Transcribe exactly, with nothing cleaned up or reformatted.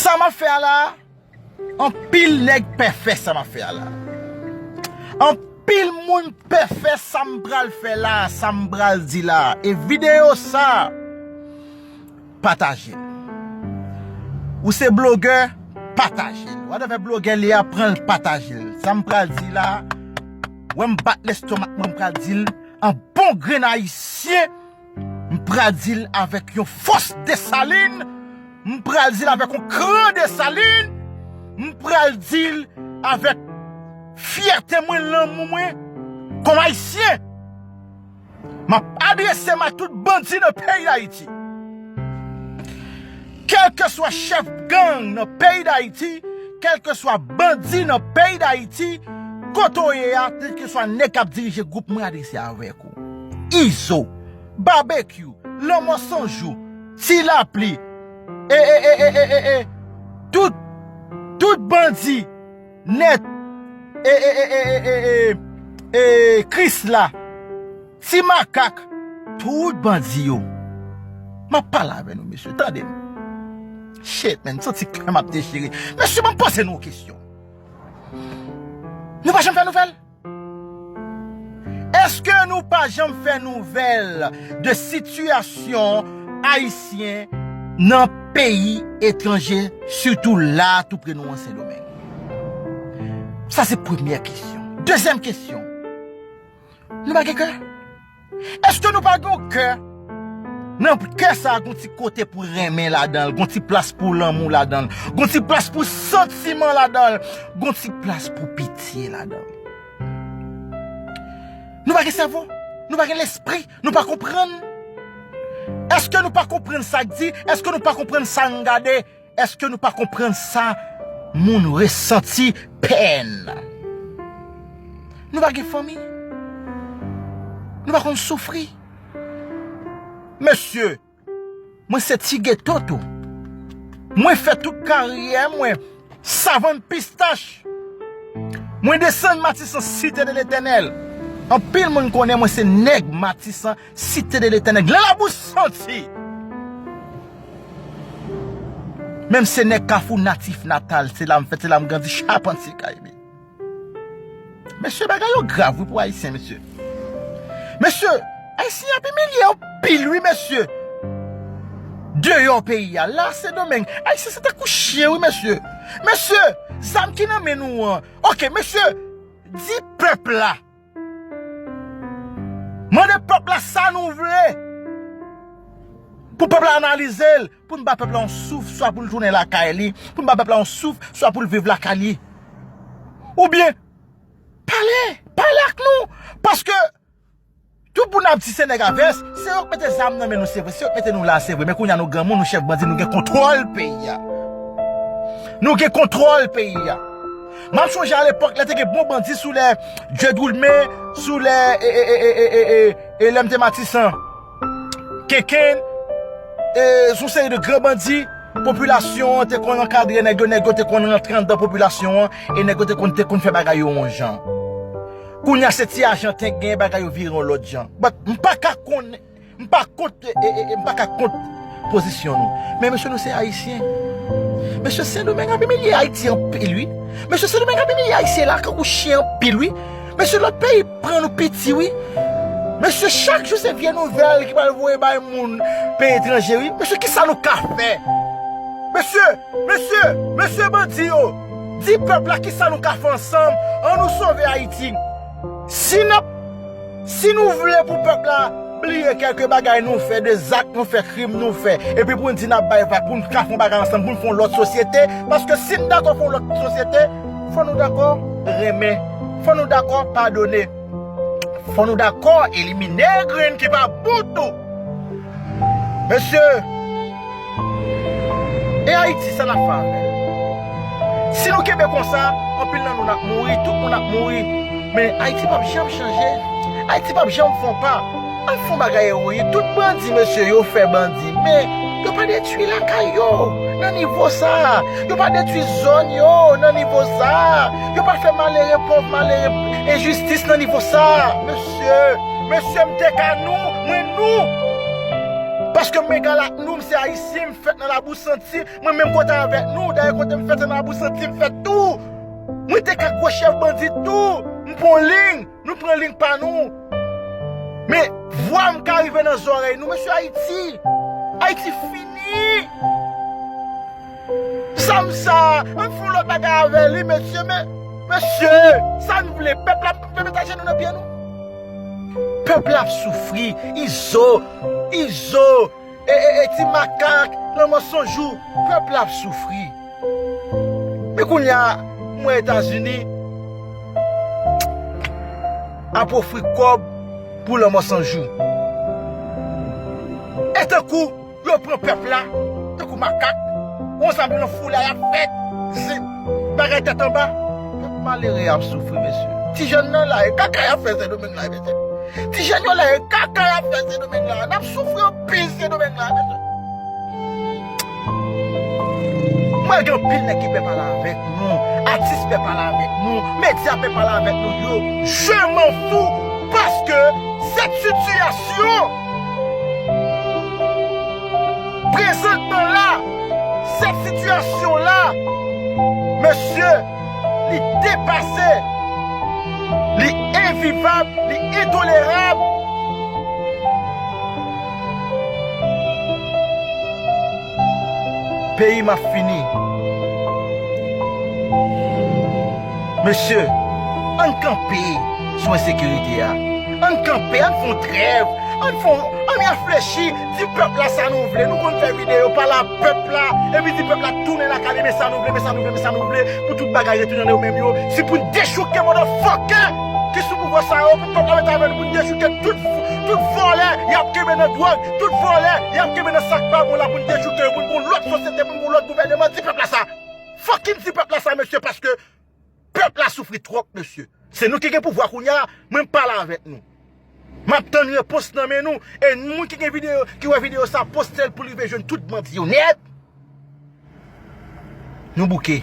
Sa m ap fè a la, anpil nèg pè fè sa m ap fè a la. Anpil moun pè fè sa m pral fè la, sa m pral di la. E videyo sa, pataje l. Ou se blogè, pataje l. Whatever blogè li a, pran l, pataje l. Sa m pral di la, wè m bat lestomak mwen, m pral di l an bon grenn ayisyen, m pral di l avèk yon fòs Desalin, m pral di l avèk yon kran Desalin, m pral di l avèk fyète mwen, lanmou mwen kòm ayisyen. M ap adrese m a tout bandi nan peyi Dayiti. Kèlkeswa chèf gang nan peyi Dayiti, kèlkeswa bandi nan peyi Dayiti, kote w ye a, kèlkeswa nèg k ap dirije gwoup, mwen adrese avèk ou. Izo, Babekyou, Lanmò San Jou, Ti Lapli, e, e, e, e, e, e, e, tout, tout bandi nèt, e, e, e, e, e, e, e, e, Krisla, Ti Makak, tout bandi yo. M ap pale avè nou, mesye, tande m. Shit, man, m santi kè m ap dechire. Mesye, ban m poze nou yon kesyon. Nou pa janm fè nouvèl? Èske nou pa janm fè nouvèl de sitiyasyon ayisyen nan peyi etranje, sitou la, tou pre nou an Sendomeng? Sa se premyè kesyon. Dezyèm kesyon, nou pa gen kè? Èske nou pa gen yon kè? Nan kè sa a, gon ti kote pou renmen ladan l, gon ti plas pou lanmou ladan l, gon ti plas pou santiman ladan l, gon ti plas pou pitye ladan l. Nou pa gen sèvo? Nou pa gen lespri? Nou pa konprann? Èske nou pa konprann sa k di? Èske nou pa konprann sa n gade? Èske nou pa konprann sa moun resanti, pèn? Nou pa gen fanmi? Nou pa konn soufri? Mesye, mwen se ti geto tou. Mwen fè tout karyè mwen Savann Pistach. Mwen desann Matisan, Site de Letènèl. Anpil moun konnen mwen se nèg Matisan, Site de Letènèl. Glen Labou santi. Menm se nèg Kafou natif natal, se la m fèt, se la m grandi, Chapantye Kaybe. Mesye, bagay yo grav wi pou Ayisyen, mesye. Mesye, Ayisyen ap imilye anpil wi, mesye. Deyò peyi a, la Sendomeng, Ayisyen se tankou chen wi, mesye. Mesye, zam ki nan men nou an. Oke, mesye, di pèp la. Mande pèp la sa nou vle. Pou pèp la analize l, pou n ba pèp la yon souf, swa pou l tounen lakay li, pou n ba pèp la yon souf, swa pou l viv lakay li. Oubyen, pale, pale ak nou. Paske, tout moun ap di se nèg a vès, se yo k mete zam nan men nou, se vre, se yo k mete nou la, se vre. Men kounye a nou granmoun, nou chèf bandi, nou gen kontwòl peyi a. Nou gen kontwòl peyi a. M ap chonje alepòk, lè te gen bon bandi sou lè Dye Goulmen, sou lè, e, e, e, e, e, e, e, e, lè m te Matisan. Kenken, e, s on seri de gran bandi, popilasyon an te konn ankadre nèg yo, nèg yo te konn rantre anndan popilasyon an, e nèg yo te konn, te konn fè bagay yo yon jan. Kounye a, se ti ajan te gen, bagay yo vire yon lòt jan. But, m pa ka konnen, m pa kont, e, e, e, m pa ka kont pozisyon nou. Men mesye, nou se Ayisyen. Mesye, Sendomeng ap imilye Ayiti anpil, wi. Mesye, Sendomeng ap imilye Ayisyen la, kankou chen anpil, wi. Mesye, lòt peyi pran nou piti, wi. Mesye, chak jou se vye nouvèl ki pral voye bay moun peyi etranje, wi. Mesye, kisa nou ka fè? Mesye, mesye, mesye bandi yo, di pèp la kisa nou ka fè ansanm, ann nou sove Ayiti. Si n ap, si nou vle pou pèp la bliye kèlke bagay nou fè, de zak nou fè, krim nou fè, epi pou n di n ap bay vag, pou n ka fè yon bagay ansanm, pou n fè yon lòt sosyete, paske si n dakò fè yon lòt sosyete, fò nou dakò renmen, fò nou dakò padone, fò nou dakò elimine grenn ki pa bon tou. Mesye, e Ayiti, sa n ap fè avè l? Si nou kenbe konsa, anpil nan nou n ap mouri, tout moun ap mouri. Men Ayiti p ap janm chanje. Ayiti p ap janm fè yon pa. N ap fè yon bagay ewoyik. Tout bandi, mesye, yo fè bandi. Men yo pa detwi lakay yo nan nivo sa a. Yo pa detwi zòn yo nan nivo sa a. Yo pa fè malere pòv, malere enjistis nan nivo sa a. Mesye, mesye, m te ka nou, mwen nou. Paske m egal ak nou, m se Ayisyen, m fèt nan Labou Santi, mwen menm kote avèk nou, dayè kote m fèt se nan Labou Santi m fèt tou. Mwen te ka gwo chèf bandi tou, m pran liy, nou pran liy pa nou. Men vwa m ka rive nan zòrèy nou, mesye Ayiti. Ayiti fini. Sa m sa, ann fè yon lòt bagay avè li, mesye, men, mesye, sa n vle, pèp la ap mete ajenou nan pye nou. Pèp la ap soufri, Izo, Izo, e, e, e ti makak, Lanmò San Jou, pèp la ap soufri. Men kounye a, m wè Etazini ap ofri kòb pou Lanmò San Jou. E tankou yo pran pèp la tankou makak. Yon zanmi nan foulay ap fèt. Se bagay tèt anba. Pèp malere ap soufri, mesye. Ti jèn nan la, e kaka y ap fè Sendomeng la, mesye. Ti jèn yo la, e kaka y ap fè Sendomeng la. N ap soufri anpil Sendomeng la, mesye. Mwen gen anpil nèg ki pè pale avèk nou, atis pè pale avèk nou, medya pè pale avèk nou yo. Je m'en fous, paske cette situation présentement là, cette situation là, mesye, li depase, li envivab, li entolerab. Peyi m ap fini. Mesye, ann kanpe sou ensekirite a. Ann kanpe, ann fè yon trèv, ann fè yon, ann reflechi, di pèp la sa nou vle. Nou konn fè videyo, pale a pèp la, epi di pèp la tounen lakay li, men sa nou vle, men sa nou vle, men sa nou vle, pou tout bagay retounen nan yo menm yo. Si pou n dechouke motherfucker ki sou pouvwa sa yo, pou pèp la mete avè nou, pou n dechouke tout, tout vòlè y ap kenbe nan dwòg, tout vòlè y ap kenbe nan sak pa bon la, pou n dechouke yo, pou n gon lòt sosyete, pou n gon lòt gouvèneman, di pèp la sa. Fucking di pèp la sa, mesye, paske pèp la soufri twòp, mesye. Se nou ki gen pouvwa kounye a, mwen m pale avèk nou. M ap tann repons nan men nou. E moun ki gen videyo, ki wè videyo sa, poste l pou l rive jwenn tout bandi yo nèt. Nou bouke.